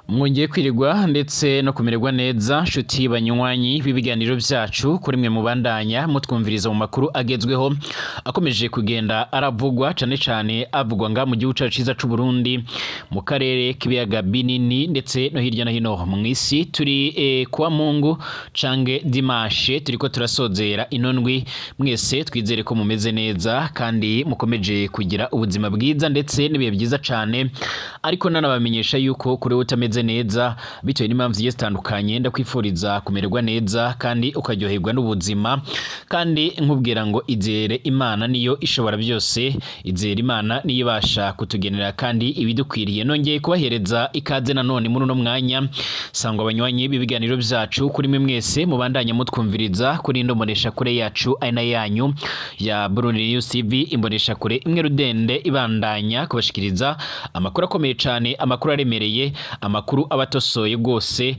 Mwongeye kwirirwa ndetse no kumererwa neza, nshuti banywanyi b'ibiganiro byacu, kuri mwe mubandanya mutwumviriza mu makuru agezweho akomeje kugenda aravugwa, cane cane avugwa nga mu gihugu cacu ciza c'u Burundi, mu karere k'ibiyaga binini, ndetse no hirya no hino mw'isi. Turi kuwa Mungu cange dimanche, turiko turasozera ino ndwi. Mwese twizere ko mumeze neza kandi mukomeje kugira ubuzima bwiza ndetse n'ibihe byiza cane. Ariko nanabamenyesha yuko kuri wowe utameze neza bitewe n'impamvu zigiye zitandukanye, ndakwifuriza kumererwa neza kandi ukaryoherwa n'ubuzima, kandi nkubwira ngo izere Imana, niyo ishobora byose. Izere Imana, niyo ibasha kutugenera kandi ibidukwiriye. Nongeye kubahereza ikaze nanone muri uno mwanya, sangwa abanywanyi b'ibiganiro byacu, kuri mwe mwese mubandanya mutwumviriza kuri ino mbonesha kure yacu ari na yanyu ya Burundi News TV, imbonesha kure imwe rudende ibandanya kubashikiriza amakuru akomeye cyane, amakuru aremereye, amakuru aba atosoye rwose,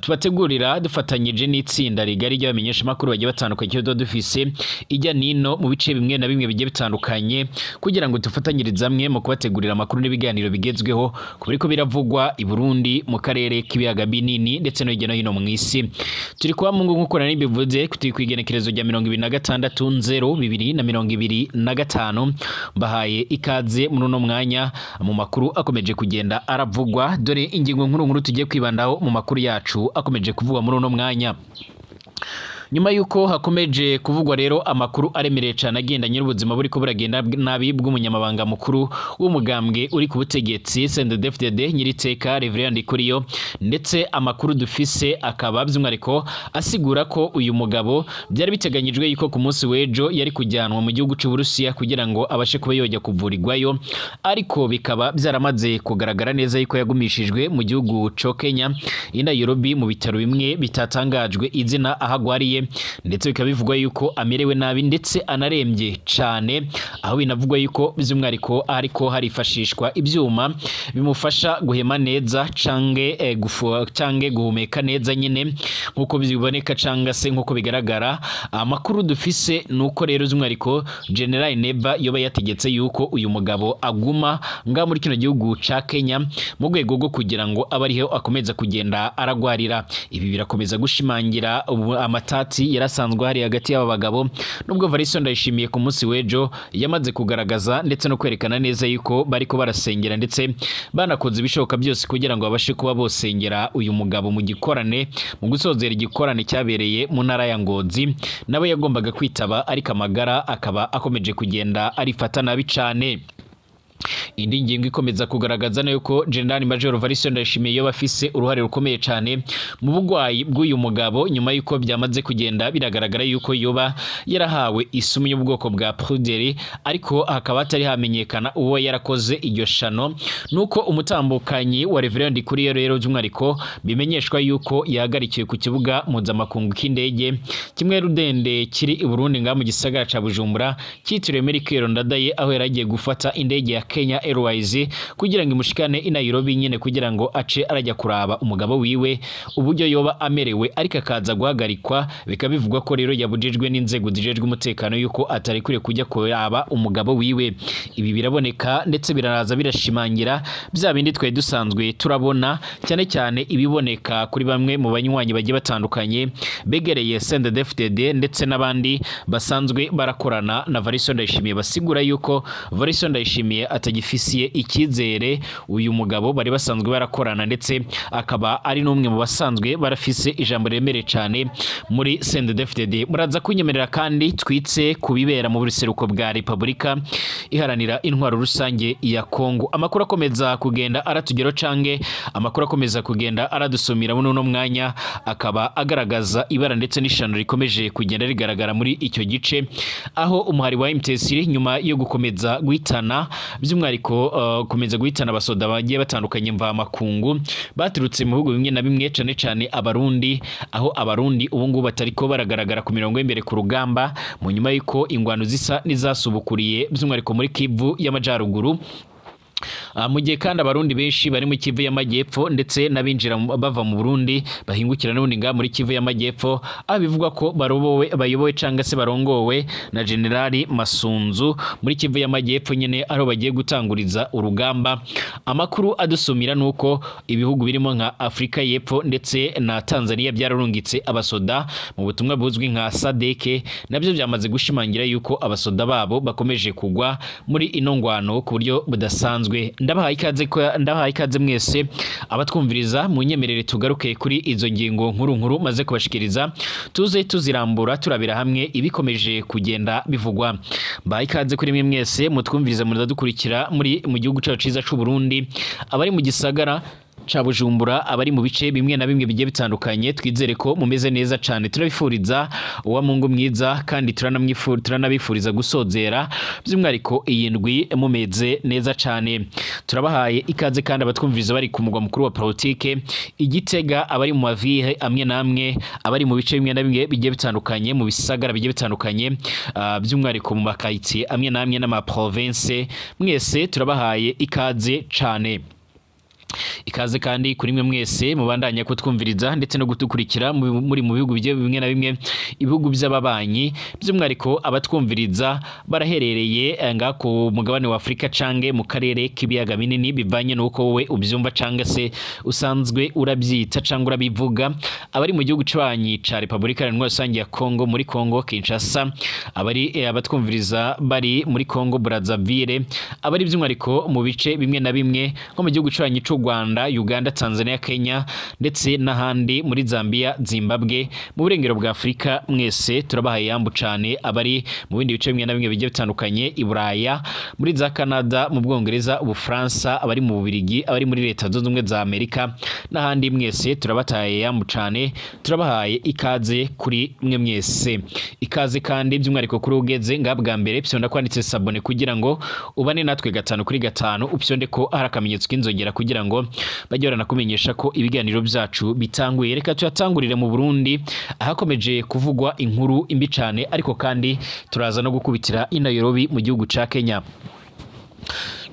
tubategurira dufatanyije n'itsinda rigari ry'abamenyesha amakuru bagiye batandukanye tuba dufise ijya nino mu bice bimwe na bimwe bigiye bitandukanye, kugira ngo dufatanyirize hamwe mu kubategurira amakuru n'ibiganiro bigezweho ku biriko biravugwa i Burundi, mu karere k'ibiyaga binini, ndetse no hirya no hino mu isi. Turi kuba Mungu nk'uko nari mbivuze, turi ku igenekerezo rya 26/0/2025. Mbahaye ikaze muri uno mwanya mu makuru akomeje kugenda aravugwa. Dore ingingo nkuru nkuru tugiye kwibandaho mu makuru yacu akomeje kuvugwa muri uno mwanya. Nyuma yuko hakomeje kuvugwa rero amakuru aremereye cyane agendanye n'ubuzima buriko buragenda nabi bw'umunyamabanga mukuru w'umugambwe uri ku butegetsi CNDD-FDD, nyiriteka Reverend Ndikuriyo, ndetse amakuru dufise akaba by'umwihariko asigura ko uyu mugabo byari biteganyijwe yuko ku munsi w'ejo yari kujyanwa mu gihugu cy'u Burusiya kugira ngo abashe kuba yojya kuvurirwayo, ariko bikaba byaramaze kugaragara neza yuko yagumishijwe mu gihugu co Kenya i Nairobi, mu bitaro bimwe bitatangajwe izina aho agwariye, ndetse bikaba bivugwa yuko amerewe nabi ndetse anarembye cane, aho binavugwa yuko by'umwihariko ariko harifashishwa ibyuma bimufasha guhema neza cange cange guhumeka neza nyine nkuko biboneka canga se nkuko bigaragara. Amakuru dufise nuko rero by'umwihariko General Neva yoba yategetse yuko uyu mugabo aguma nga muri kino gihugu ca Kenya mu rwego rwo kugira ngo abe ariho akomeza kugenda aragwarira. Ibi birakomeza gushimangira amatati yarasanzwe hari hagati y'aba bagabo, nubwo Varisto Ndayishimiye ku munsi w'ejo yamaze kugaragaza ndetse no kwerekana neza yuko bariko barasengera, ndetse banakoze ibishoboka byose kugira ngo babashe kuba bosengera uyu mugabo mu gikorane, mu gusozera igikorane cyabereye mu ntara ya Ngozi, nawe yagombaga kwitaba, ariko amagara akaba akomeje kugenda arifata nabi cane. Indi ngingo ikomeza kugaragaza nayo ko General Major Varisto Ndayishimiye yoba afise uruhare rukomeye cyane mu bugwayi bw'uyu mugabo, nyuma y'uko byamaze kugenda biragaragara yuko yoba yarahawe isumu y'ubwoko bwa poudre, ariko hakaba hatari hamenyekana uwo yarakoze iryo shano, nuko umutambukanyi wa Reverend Ndikuriyo rero by'umwihariko bimenyeshwa yuko yahagarikiwe ku kibuga mpuzamakungu cy'indege kimwe rudende kiri i Burundi, ngaha mu gisagara ca Bujumbura, cyitiriwe Melchior Ndadaye, aho yari agiye gufata indege ya Kenya Airways kugira ngo imushikane i Nairobi nyine, kugira ngo ace arajya kuraba umugabo wiwe uburyo yoba amerewe, ariko akaza guhagarikwa. Bikaba bivugwa ko rero yabujijwe n'inzego zijejwe umutekano yuko atarekuriye kujya kuraba umugabo wiwe. Ibi biraboneka ndetse biraraza birashimangira bya bindi twari dusanzwe turabona, cyane cyane ibiboneka kuri bamwe mu banywanyi bagiye batandukanye begereye CNDD-FDD ndetse n'abandi basanzwe barakorana na Varisto Ndayishimiye, basigura yuko Varisto Ndayishimiye atagifisiye icyizere uyu mugabo bari basanzwe barakorana, ndetse akaba ari n'umwe mu basanzwe barafise ijambo riremereye cyane muri CNDD-FDD. Muraza kunyemerera kandi twitse ku bibera mu buseruko bwa Repubulika Iharanira Intwaro Rusange ya Kongo. Amakuru akomeza kugenda aratugeraho cange amakuru akomeza kugenda aradusumira muri uno mwanya akaba agaragaza ibara ndetse n'ishano rikomeje kugenda rigaragara muri icyo gice, aho umuhari wa M23 nyuma yo gukomeza guhitana by'umwihariko gukomeza guhitana abasoda bagiye batandukanye mvamakungu baturutse mu bihugu bimwe na bimwe, cane cane Abarundi, aho Abarundi ubu ngubu batariko baragaragara ku mirongo y'imbere ku rugamba, mu nyuma y'uko ingwano zisa n'izasubukuriye by'umwihariko muri Kivu y'Amajaruguru. Mu gihe kandi Abarundi benshi bari mu Kivu y'Amajyepfo ndetse n'abinjira bava mu Burundi bahingukira n'ubundi ngaha muri Kivu y'Amajyepfo, aho bivugwa ko barobowe, bayobowe canga se barongowe na Generali Masunzu muri Kivu y'Amajyepfo nyene, aho bagiye gutanguriza urugamba. Amakuru adusumira nuko ibihugu birimo nka Afrika y'Epfo ndetse na Tanzania byararungitse abasoda mu butumwa buzwi nka SADC, nabyo byamaze gushimangira yuko abasoda babo bakomeje kugwa muri ino ngwano ku buryo budasanzwe. Ndabahaye ikaze mwese abatwumviriza. Mu nyemerere tugaruke kuri izo ngingo nkuru nkuru maze kubashikiriza, tuze tuzirambura, turabira hamwe ibikomeje kugenda bivugwa. Mbahaye ikaze kuri mwe mwese mutwumviriza, muradukurikira muri mu gihugu cyacu ciza c'u Burundi, abari mu gisagara ca Bujumbura, abari mu bice bimwe na bimwe bigiye bitandukanye. Twizere ko mumeze neza cane, turabifuriza uwa Mungu mwiza kandi turanabifuriza gusozera by'umwihariko iyi ndwi mumeze neza cane. Turabahaye ikaze kandi abatwumviriza bari ku mugwa mukuru wa politike Igitega, abari mu mavihe amwe n'amwe, abari mu bice bimwe na bimwe bigiye bitandukanye, mu bisagara bigiye bitandukanye, by'umwihariko mu makaritsiye amwe n'amwe n'amaprovince, mwese turabahaye ikaze cane. Ikaze kandi kuri mwe mwese mubandanya kutwumviriza ndetse no gutukurikira muri mu bihugu bigiye bimwe na bimwe, ibihugu by'ababanyi, by'umwihariko abatwumviriza baraherereye nga ku mugabane wa Afurika cange mu karere k'ibiyaga binini, bivanye n'uko wowe ubyumva cange se usanzwe urabyita cange urabivuga. Abari mu gihugu c'abanyi ca Repubulika Iharanira Rusange ya Kongo, muri Kongo Kinshasa, abari abatwumviriza bari muri Kongo Brazzaville, abari by'umwihariko mu bice bimwe na bimwe nko mu gihugu c'abanyi c'u Rwanda, Uganda, Tanzania, Kenya ndetse n'ahandi muri Zambia, Zimbabwe, mu burengero bwa Afurika, mwese turabahaye yambu cane. Abari mu bindi bice bimwe na bimwe bigiye bitandukanye i Buraya, muri za Canada, mu Bwongereza, Ubufaransa, abari mu Bubirigi, abari muri Leta Zunze Ubumwe za Amerika n'ahandi, mwese turabataye yambu cane, turabahaye ikaze kuri mwe mwese. Ikaze kandi by'umwihariko kuri ugeze nga bwa mbere, pyonda kwanditse s'abonner kugira ngo ubane natwe gatanu kuri gatanu, upyonde ko hari akamenyetso k'inzogera kugira ngo bajye baranakumenyesha ko ibiganiro byacu bitanguye. Reka tuyatangurire mu Burundi, ahakomeje kuvugwa inkuru imbi cane, ariko kandi turaza no gukubitira i Nairobi mu gihugu ca Kenya.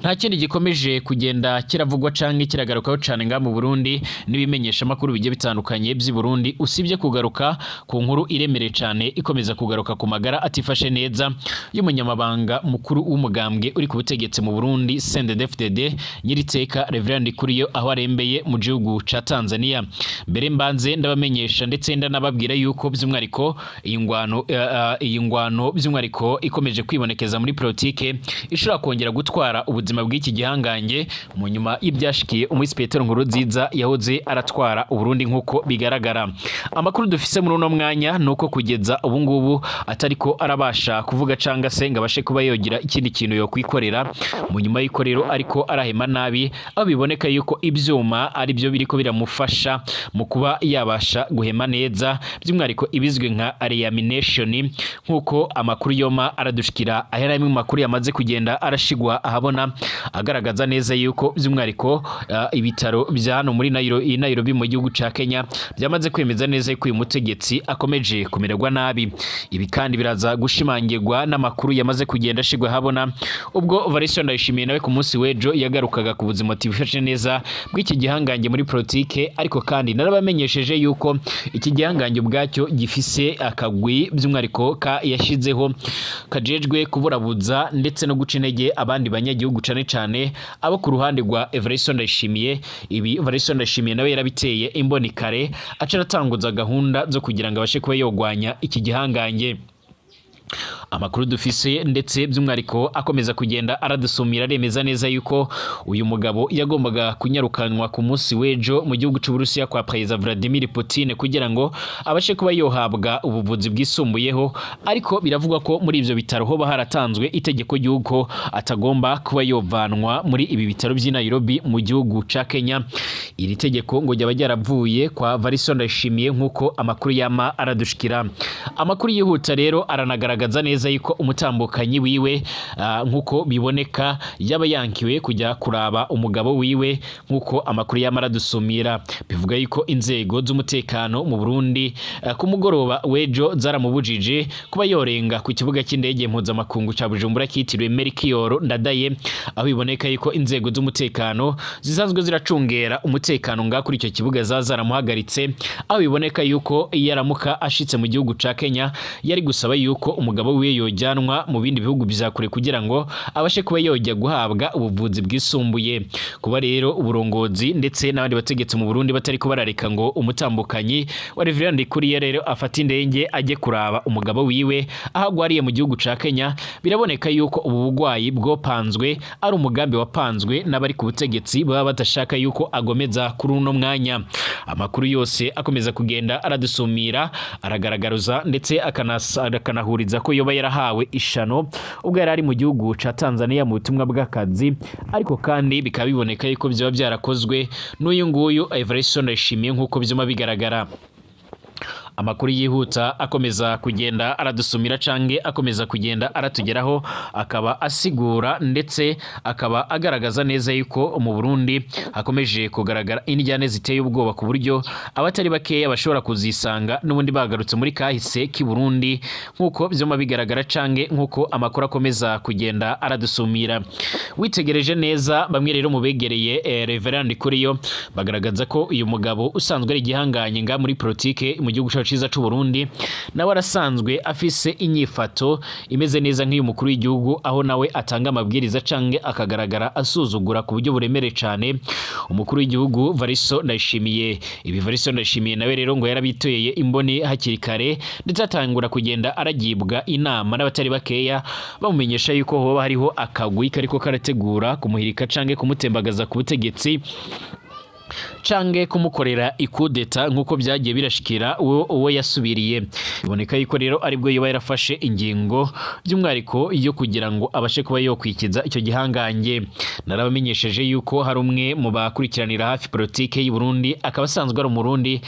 Nta kindi gikomeje kugenda kiravugwa canke kiragarukaho cane nga mu Burundi n'ibimenyesha makuru bigiye bitandukanye by'i Burundi, usibye kugaruka ku nkuru iremereye cane ikomeza kugaruka ku magara atifashe neza y'umunyamabanga mukuru w'umugambwe uri ku butegetsi mu Burundi CNDD-FDD, nyiriteka Reverend Kuriyo, aho arembeye mu gihugu ca Tanzania. Mbere mbanze ndabamenyesha ndetse ndanababwira yuko by'umwihariko iyi ngwano by'umwihariko ikomeje kwibonekeza muri politike ishobora kongera gutwara ubuzima bw'iki gihangange mu nyuma y'ibyashikiye umuhisi Petero Nkurunziza yahoze aratwara Uburundi. Nk'uko bigaragara, amakuru dufise muri uno mwanya nuko kugeza ubu ngubu atariko arabasha kuvuga canga se ngo abashe kuba yogira ikindi kintu yo kwikorera, mu nyuma y'uko rero ariko arahema nabi, aho biboneka yuko ibyuma ari byo biriko biramufasha mu kuba yabasha guhema neza, by'umwihariko ibizwi nka reanimation, nk'uko amakuru yoma aradushikira. Aya ni amwe mu makuru yamaze kugenda arashigwa ahabona, agaragaza neza yuko by'umwihariko ibitaro bya hano muri Nairobi mu gihugu ca Kenya byamaze kwemeza neza yuko uyu mutegetsi akomeje kumererwa nabi. Ibi kandi biraza gushimangirwa n'amakuru yamaze kugenda ashigwa ahabona ubwo Varisto Ndayishimiye nawe ku munsi w'ejo yagarukaga ku buzima butifashe neza bw'iki gihangange muri politike. Ariko kandi narabamenyesheje yuko iki gihangange ubwacyo gifise akagwi by'umwihariko ka yashizeho kajejwe kuburabuza ndetse no guca intege abandi banyagihugu, cane cane abo ku ruhande rwa Evariste Ndayishimiye. Ibi Evariste Ndayishimiye nawe yarabiteye imboni kare, aca aratanguza gahunda zo kugira ngo abashe kuba yogwanya iki gihangange. Amakuru dufise ndetse by'umwihariko akomeza kugenda aradusumira aremeza neza yuko uyu mugabo yagombaga kunyarukanwa ku munsi w'ejo mu gihugu cy'Uburusiya kwa Perezida Vladimir Putin kugira ngo abashe kuba yohabwa ubuvuzi bwisumbuyeho, ariko biravugwa ko muri ivyo bitaro hoba haratanzwe itegeko ry'uko atagomba kuba yovanwa muri ibi bitaro by'i Nairobi mu gihugu ca Kenya. Iri tegeko ngo ryaba ryaravuye kwa Varisto Ndayishimiye, nk'uko amakuru yama aradushikira. Amakuru yihuta rero aranagaragaza neza neza yuko umutambukanyi wiwe, nkuko biboneka, yaba yankiwe kujya kuraba umugabo wiwe. Nkuko amakuru yamara dusumira, bivuga yuko inzego z'umutekano mu Burundi ku mugoroba w'ejo zaramubujije kuba yorenga ku kibuga cy'indege mpuzamakungu ca Bujumbura kitiriwe Melchior Ndadaye, aho biboneka yuko inzego z'umutekano zisanzwe ziracungera umutekano nga kuri icyo kibuga za zaramuhagaritse, aho biboneka yuko iyo aramuka ashitse mu gihugu ca Kenya yari gusaba yuko umugabo wiwe yojyanwa mu bindi bihugu vya kure kugira ngo abashe kuba yojya guhabwa ubuvuzi bwisumbuye. Kuba rero uburongozi ndetse n'abandi bategetsi mu Burundi batari ko barareka ngo umutambukanyi wa Reverend Ndikuriye rero afate indege ajye kuraba umugabo wiwe aho agwariye mu gihugu ca Kenya, biraboneka yuko ubu bugwayi bwopanzwe, ari umugambi wapanzwe n'abari ku butegetsi baba badashaka yuko agomeza kuri uno mwanya. Amakuru yose akomeza kugenda aradusumira aragaragaruza ndetse akanahuriza ko yoba yarahawe ishano ubwo yari ari mu gihugu ca Tanzania mu butumwa bw'akazi, ariko kandi bikaba biboneka yuko byaba byarakozwe n'uyu nguyu Evariste Ndayishimiye, nk'uko byuma bigaragara. Amakuru yihuta akomeza kugenda aradusumira cange akomeza kugenda aratugeraho akaba asigura ndetse akaba agaragaza neza yuko mu Burundi hakomeje kugaragara indyane ziteye ubwoba, ku buryo abatari bakeya bashobora kuzisanga n'ubundi bagarutse muri kahise k'i Burundi, nk'uko vyuma bigaragara cange nk'uko amakuru akomeza kugenda aradusumira. Witegereje neza, bamwe rero mu begereye Reverend Ndikuriyo bagaragaza ko uyu mugabo usanzwe ari igihanganye nga muri politike mu gihugu cyacu ciza c'u Burundi, nawe arasanzwe afise inyifato imeze neza nk'uyu mukuru w'igihugu, aho nawe atanga amabwiriza canke akagaragara asuzugura ku buryo buremereye cane umukuru w'igihugu Variso Ndayishimiye. Ibi Variso Ndayishimiye nawe rero ngo yarabiteye imboni hakiri kare, ndetse atangura kugenda aragibwa inama n'abatari bakeya bamumenyesha yuko hoba hariho akagwi kariko karategura kumuhirika canke kumutembagaza ku butegetsi cange kumukorera ikudeta, nk'uko byagiye birashikira uwo yasubiriye. Biboneka yuko rero aribwo yoba yarafashe ingingo by'umwihariko yo kugira ngo abashe kuba yokwikiza icyo gihangange. Narabamenyesheje yuko hari umwe mu bakurikiranira hafi politike y'u Burundi, akaba asanzwe ari Umurundi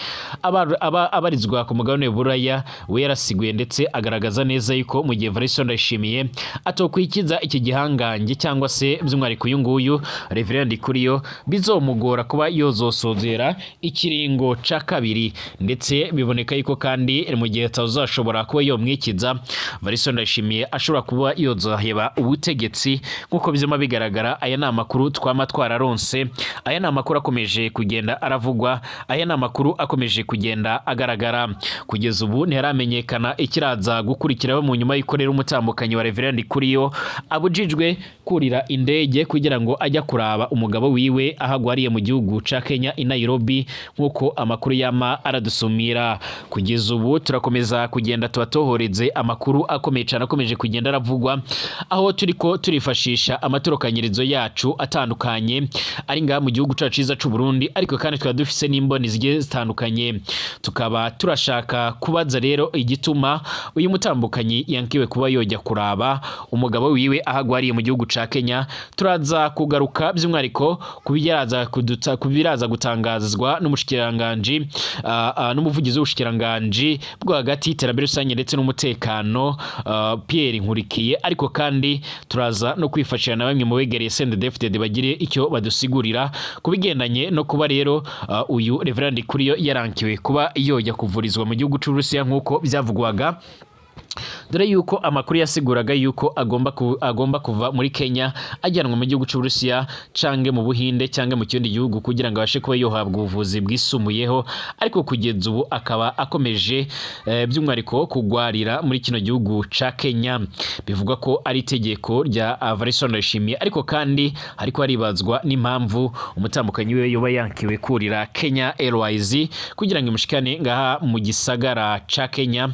abarizwa ku mugabane w'Uburaya, we yarasiguye ndetse agaragaza neza yuko mu gihe Varisto Ndayishimiye atokwikiza iki gihangange, cyangwa se by'umwihariko uyu nguyu Reverend Ndikuriyo, bizomugora kuba yozosozera ikiringo ca kabiri. Ndetse biboneka yuko kandi mu gihe atazashobora kuba yomwikiza, Varisto Ndayishimiye ashobora kuba yozoheba ubutegetsi, nk'uko bizima bigaragara. Aya ni amakuru twama twararonse, aya ni amakuru akomeje kugenda aravugwa, aya ni amakuru akomeje kugenda agaragara. Kugeza ubu ntiharamenyekana ikiraza gukurikiraho mu nyuma y'uko rero umutambukanyi wa Reverend Ndikuriyo abujijwe kurira indege kugira ngo ajya kuraba umugabo wiwe aho agwariye mu gihugu ca Kenya i Nairobi, nk'uko amakuru yama aradusumira. Kugeza ubu turakomeza kugenda tubatohoreze amakuru akomeye cyane akomeje kugenda aravugwa, aho turiko turifashisha amatorokanyirizo yacu atandukanye ari ngaha mu gihugu cacu ciza c'u Burundi, ariko kandi tukaba dufise n'imboni zigiye zitandukanye. Tukaba turashaka kubaza rero igituma uyu mutambukanyi yankiwe kuba yojya kuraba umugabo wiwe aho agwariye mu gihugu ca Kenya. Turaza kugaruka by'umwihariko ku biraza gutangazwa n'umushikiranganji, n'umuvugizi w'ubushikiranganji bwo hagati y'iterambere rusange ndetse n'umutekano, Pierre Nkurikiye. Ariko kandi turaza no kwifashisha na bamwe mu begereye CNDD-FDD bagire icyo badusigurira ku bigendanye no kuba rero uyu Reverend Ndikuriyo yarankiwe kuba yojya kuvurizwa mu gihugu c'Uburusiya, nk'uko byavugwaga, dore yuko amakuru yasiguraga yuko agomba kuva muri Kenya ajyanwa mu gihugu c'Uburusiya cange mu Buhinde cange mu kindi gihugu kugira ngo abashe kuba yohabwa ubuvuzi bwisumbuyeho, ariko kugeza ubu akaba akomeje by'umwihariko kugwarira muri kino gihugu ca Kenya. Bivugwa ko ari itegeko rya Varisto Ndayishimiye, ariko kandi hariko haribazwa n'impamvu umutambukanyi we yoba yankiwe kurira Kenya Airways kugira ngo imushikane ngaha mu gisagara ca Kenya,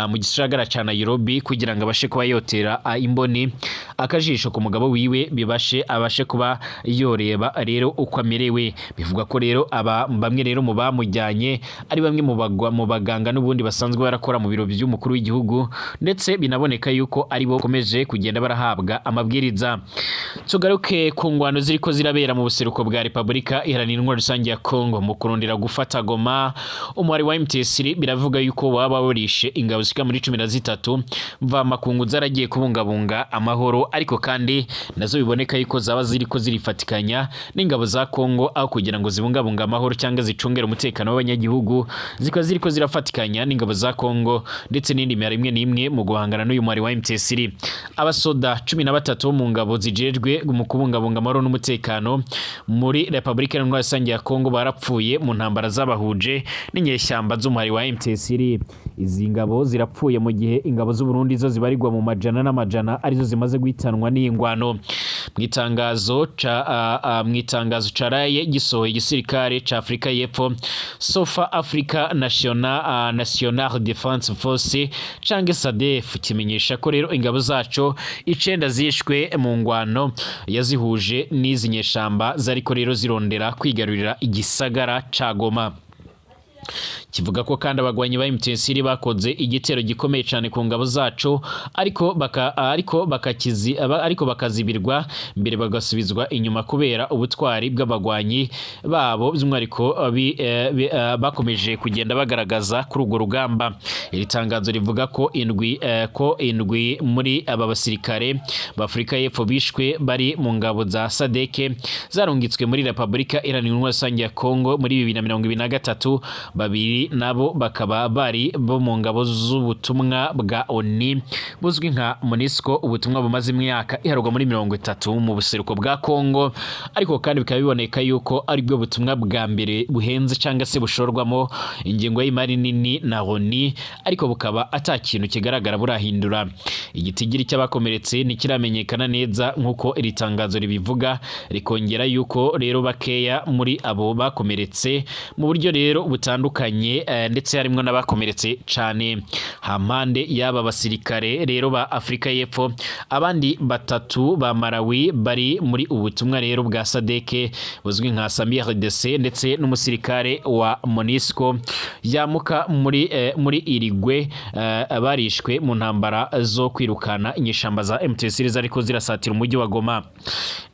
mu gisagara ca Nairobi, kugira ngo abashe kuba yotera imboni akajisho ku mugabo wiwe, bibashe abashe kuba yoreba rero uko amerewe. Bivugwa ko rero aba bamwe rero mu bamujyanye ari bamwe mu baganga n'ubundi basanzwe barakora mu biro by'umukuru w'igihugu, ndetse binaboneka yuko ari bo bakomeje kugenda barahabwa amabwiriza. Tugaruke ku ngwano ziriko zirabera mu buseruko bwa Repubulika Iharanira Intwaro Rusange ya Kongo mu kurondera gufata Goma. Umuhari wa M23 biravuga yuko waba warishe ingabo zishika muri 13 mvamakungu zaragiye kubungabunga amahoro, ariko kandi nazo biboneka yuko zaba ziriko zirifatikanya n'ingabo za Kongo aho kugira ngo zibungabunge amahoro cyangwa zicungere umutekano w'abanyagihugu, zikaba ziriko zirafatikanya n'ingabo za Kongo ndetse n'indi mihari imwe n'imwe mu guhangana n'uyu muhari wa M23. Abasoda 13 bo mu ngabo zijejwe mu kubungabunga amahoro n'umutekano muri Repubulika Iharanira Rusange ya Kongo barapfuye mu ntambara zabahuje n'inyeshyamba z'umuhari wa M23. Izi ngabo zirapfuye mu gihe ingabo z'u Burundi zo zibarirwa mu majana n'amajana arizo zimaze guhitanwa n'iyi ngwano. Mu itangazo caraye gisohoye, igisirikare ca Afrika y'Epfo, South Africa National Defense Force canke SADF, kimenyesha ko rero ingabo zaco 9 zishwe mu ngwano yazihuje n'izi nyeshamba zariko rero zirondera kwigarurira igisagara ca Goma. Kivuga ko kandi abagwanyi ba M23 bakoze igitero gikomeye cyane ku ngabo zacu, ariko bakazibirwa mbere bagasubizwa inyuma kubera ubutwari bw'abagwanyi babo, by'umwihariko bakomeje kugenda bagaragaza kuri urwo rugamba. Iri tangazo rivuga ko indwi muri aba basirikare b'Afurika y'Epfo bishwe bari mu ngabo za SADC zarungitswe muri Repubulika Iharanira Intwaro Rusange ya Kongo muri 2023, babiri nabo bakaba bari bo mu ngabo z'ubutumwa bwa ONU buzwi nka MONUSCO, ubutumwa bumaze imyaka iharurwa muri 30 mu buseruko bwa Kongo, ariko kandi bikaba biboneka yuko aribwo butumwa bwa mbere buhenze cyangwa se bushorwamo ingengo y'imari nini na ONU, ariko bukaba ata kintu kigaragara burahindura. Igitigiri cy'abakomeretse ntikiramenyekana neza nk'uko iri tangazo ribivuga, rikongera yuko rero bakeya muri abo bakomeretse mu buryo rero butandukanye, ndetse harimwo n'abakomeretse cane. Hampande y'aba basirikare rero ba Afrika y'Epfo, abandi batatu ba Malawi bari muri ubu butumwa rero bwa SADC buzwi nka SAMIDRC, ndetse n'umusirikare wa MONUSCO yamuka muri Irigwe, barishwe mu ntambara zo kwirukana inyeshamba za M23 zariko zirasatira umujyi wa Goma.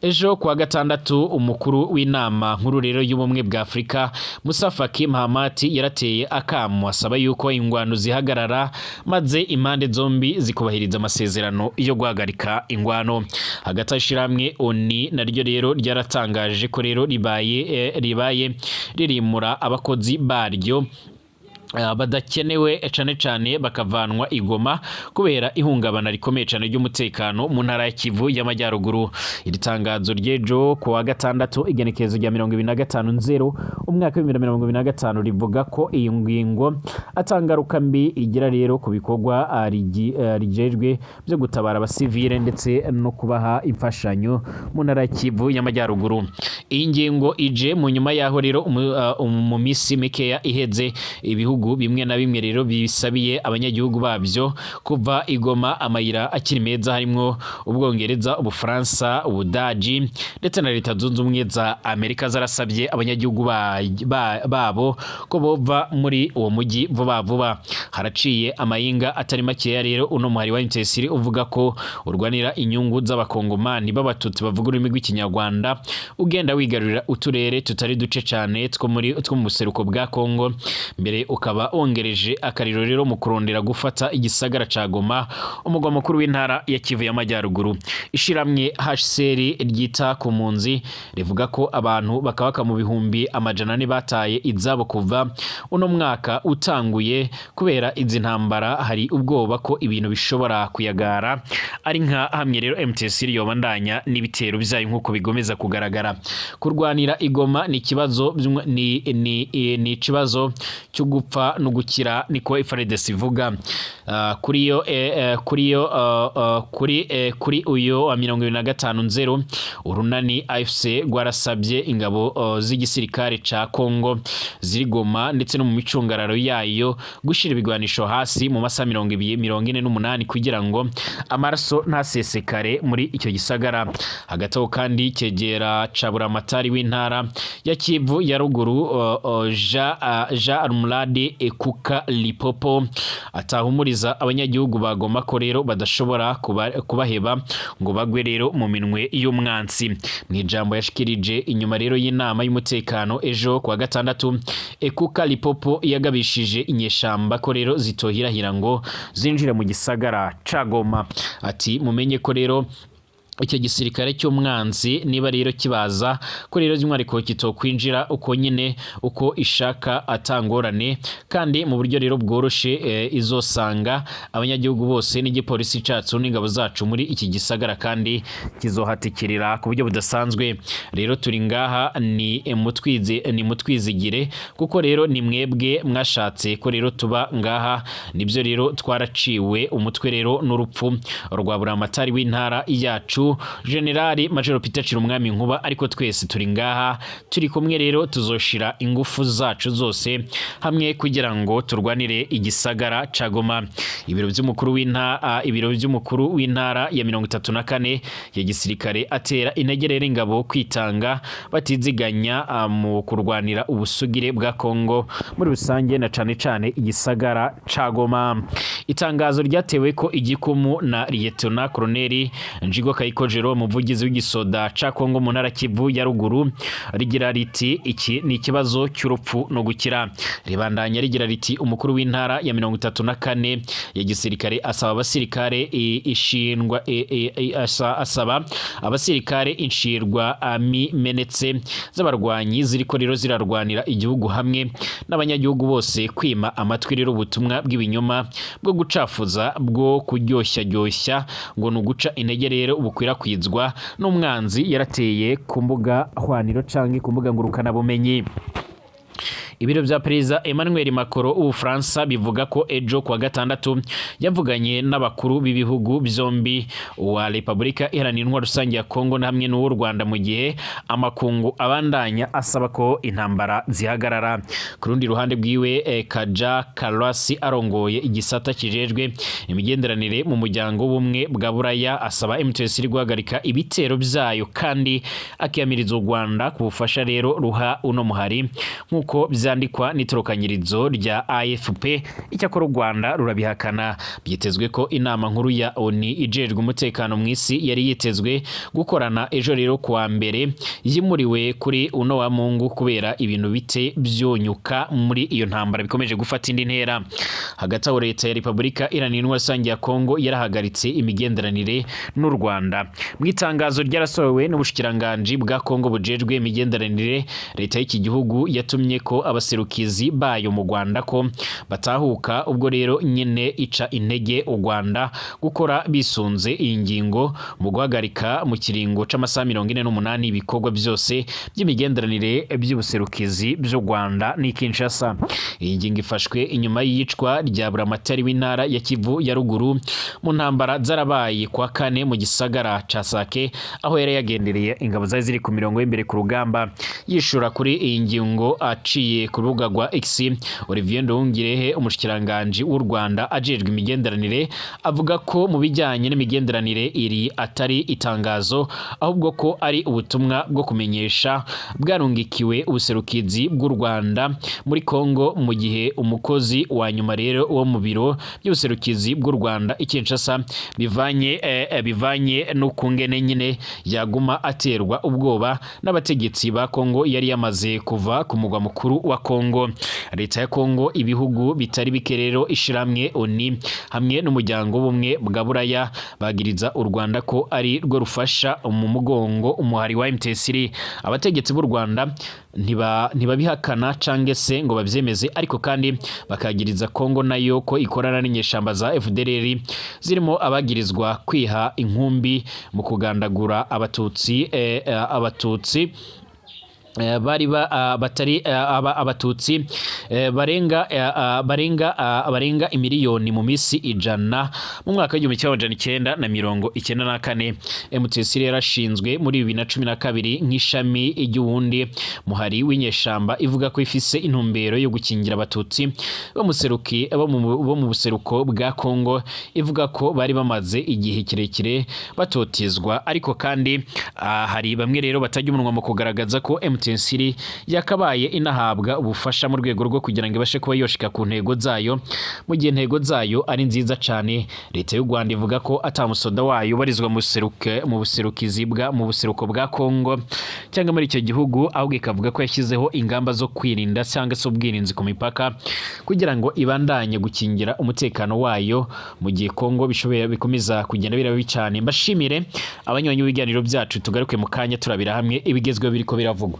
Ejo kuwa gatandatu, umukuru w'inama nkuru rero y'ubumwe bwa Afurika, Musa Faki Mahamat, yarateye akamo asaba yuko ingwano zihagarara maze impande zombi zikubahiriza amasezerano yo guhagarika ingwano. Hagati ashirahamwe ONU naryo rero ryaratangaje ko rero ribaye ririmura abakozi baryo badakenewe cane cane bakavanwa i Goma kubera ihungabana rikomeye cane ry'umutekano mu ntara ya Kivu y'Amajyaruguru. Iri tangazo ry'ejo ku wa gatandatu, igenekerezo rya 25 nzero umwaka wa 2025, rivuga ko iyi ngingo atangaruka mbi igira rero ku bikorwa rijejwe byo gutabara abasivile ndetse no kubaha imfashanyo mu ntara ya Kivu y'Amajyaruguru. Iyi ngingo ije mu nyuma yaho rero mu misi mikeya iheze ibihugu bimwe na bimwe rero bisabiye abanyagihugu babyo kuva i Goma amayira akiri meza, harimwo Ubwongereza, Ubufaransa, Ubudaji ndetse na Leta Zunze Ubumwe za Amerika, zarasabye abanyagihugu babo ko bova muri uwo mujyi vuba vuba. Haraciye amayinga atari makeya rero uno muhari wa M23 uvuga ko urwanira inyungu z'abakongomani b'abatutsi bavuga ururimi rw'ikinyarwanda ugenda wigarurira uturere tutari duce cyane two mu buseruko bwa Kongo, mbere ukaba wongereje akariro rero mu kurondera gufata igisagara ca Goma, umugwa mukuru w'intara ya Kivu y'Amajyaruguru. Ishiramwe HCR ryita ku mpunzi rivuga ko abantu bakabaka mu 400,000 bataye izabo kuva uno mwaka utanguye kubera izi ntambara. Hari ubwoba ko ibintu bishobora kuyagara ari nka hamwe rero M23 yobandanya n'ibitero byayo nk'uko bigomeza kugaragara. Kurwanira igoma ni ikibazo ni ikibazo cyo gupfa no gukira, niko FARDC ivuga. Kuri yo kuri yo kuri kuri uyo wa 25 nzero, urunani AFC rwarasabye ingabo z'igisirikare ca Kongo ziri Goma ndetse no mu micungararo yayo gushira ibigwanisho hasi mu masaha 20 48 kugira ngo amaraso ntasesekare muri icyo gisagara. Hagati aho kandi, cyegera ca buramatari w'intara ya Kivu ya Ruguru, Jean Armulade Ekuka Lipopo, atahumuriza abanyagihugu ba Goma ko rero badashobora kubaheba ngo bagwe rero mu minwe y'umwansi. Mu ijambo yashikirije inyuma rero y'inama y'umutekano ejo kuwa gatandatu, Ekuka Lipopo yagabishije inyeshamba ko rero zitohirahira ngo zinjire mu gisagara ca Goma. Ati: "Mumenye ko rero icyo gisirikare cy'umwanzi niba rero kibaza ko rero by'umwihariko kitokwinjira uko nyine uko ishaka atangorane kandi mu buryo rero bworoshe, izosanga abanyagihugu bose n'igipolisi cacu n'ingabo zacu muri iki gisagara kandi kizohatikirira ku buryo budasanzwe. Rero turi ngaha, ni mutwizigire kuko rero ni mwebwe mwashatse ko rero tuba ngaha. Nibyo rero twaraciwe umutwe rero n'urupfu rwa buramatari w'intara yacu, Generali Major Peter Cirumwami Nkuba, ariko twese turi ngaha, turi kumwe rero, tuzoshira ingufu zacu zose hamwe kugira ngo turwanire igisagara ca Goma." Ibiro by'umukuru w'intara ya 34 ya gisirikare atera intege rero ingabo kwitanga batiziganya mu kurwanira ubusugire bwa Kongo muri rusange na cane cane igisagara ca Goma. Itangazo ryatewe ko igikumu na Lieutenant Colonel Njigo Kayiko Jerome, umuvugizi w'igisoda ca Kongo mu ntara Kivu ya Ruguru, rigira riti: "Iki ni ikibazo cy'urupfu no gukira." Ribandanya rigira riti: "Umukuru w'intara ya 34 ya gisirikare asaba abasirikare ishindwa asaba abasirikare inshirwa mimenetse z'abarwanyi ziriko rero zirarwanira igihugu hamwe n'abanyagihugu bose kwima amatwi rero ubutumwa bw'ibinyoma bwo gucafuza, bwo kuryoshya ngo ni uguca intege rero bukwirakwizwa n'umwanzi yarateye ku mbuga hwaniro canke ku mbuga ngurukanabumenyi." Ibiro vya Perezida Emmanuel Macron w'Ubufaransa bivuga ko ejo kuwa gatandatu yavuganye n'abakuru b'ibihugu byombi, uwa Repubulika Iharanira Intwaro Rusange ya Kongo na hamwe n'uw'u Rwanda, mu gihe amakungu abandanya asaba ko intambara zihagarara. Ku rundi ruhande bwiwe, Kaja Kallas arongoye igisata kijejwe imigenderanire mu muryango w'ubumwe bwa Buraya asaba M23 guhagarika ibitero vyayo kandi akiyamiriza u Rwanda ku bufasha rero ruha uno muhari, nk'uko vyandikwa n'itorokanyirizo rya AFP. Icyakora u Rwanda rurabihakana. Byitezwe ko inama nkuru ya ONU ijejwe umutekano mu isi yari yitezwe gukorana ejo rero kuwa mbere yimuriwe kuri uno wa Mungu kubera ibintu bite byonyuka muri iyo ntambara bikomeje gufata indi ntera. Hagati aho, leta ya Repubulika Iharanira Intwaro Rusange ya Kongo yarahagaritse imigenderanire n'u Rwanda. Mu itangazo ryarasohowe n'ubushikiranganji bwa Kongo bujejwe imigenderanire, leta y'iki gihugu yatumye ko abaserukizi bayo mu Rwanda ko batahuka, ubwo rero nyene ica intege u Rwanda gukora bisunze iyi ngingo mu guhagarika mu kiringo c'amasaha 48 ibikorwa byose by'imigenderanire by'ubuserukizi by'u Rwanda n'i Kinshasa. Iyi ngingo ifashwe inyuma y'iyicwa rya buramatari w'intara ya Kivu ya Ruguru mu ntambara zarabaye kwa kane mu gisagara ca Sake, aho yari yagendereye ingabo zari ziri ku mirongo y'imbere ku rugamba. Yishura kuri iyi ngingo aciye ku rubuga rwa X, Olivier Nduhungirehe, umushikiranganji w'u Rwanda ajejwe imigenderanire, avuga ko mu bijyanye n'imigenderanire iri atari itangazo, ahubwo ko ari ubutumwa bwo kumenyesha bwarungikiwe ubuserukizi bw'u Rwanda muri Kongo, mu gihe umukozi wa nyuma rero wo mu biro by'ubuserukizi bw'u Rwanda i Kinshasa bivanye n'ukungene nyine yaguma aterwa ubwoba n'abategetsi ba Kongo yari yamaze kuva ku mugwa mukuru wa Kongo. Leta ya Kongo, ibihugu bitari bike rero, ishiramwe ONU hamwe n'umuryango w'ubumwe bwa Buraya bagiriza u Rwanda ko ari rwo rufasha mu mugongo umuhari wa M23. Abategetsi b'u Rwanda ntibabihakana cange se ngo bavyemeze, ariko kandi bakagiriza Kongo nayo ko ikorana n'inyeshamba za FDLR zirimo abagirizwa kwiha inkumbi mu kugandagura abatutsi. Bari batari abatutsi barenga barenga imiliyoni mu misi 100 mu mwaka w'1994. MTC yarashinzwe muri 2012 nk'ishami ry'uwundi muhari w'inyeshamba, ivuga ko ifise intumbero yo gukingira abatutsi bo mu buseruko bwa Kongo, ivuga ko bari bamaze igihe kirekire batotezwa. Ariko kandi hari bamwe rero batajya umunwa mu kugaragaza ko M23 yakabaye inahabwa ubufasha mu rwego rwo kugira ngo ibashe kuba yoshika ku ntego zayo, mu gihe intego zayo ari nziza cane. Leta y'u Rwanda ivuga ko ata musoda wayo ubarizwa mu buseruko bwa Kongo cyangwa muri icyo gihugu, ahubwo ikavuga ko yashyizeho ingamba zo kwirinda cyangwa se ubwirinzi ku mipaka kugira ngo ibandanye gukingira umutekano wayo, mu gihe Kongo bishoboye bikomeza kugenda biraba bibi cyane. Mbashimire abanywanyi b'ibiganiro byacu, tugaruke mu kanya turabira hamwe ibigezweho biriko biravugwa.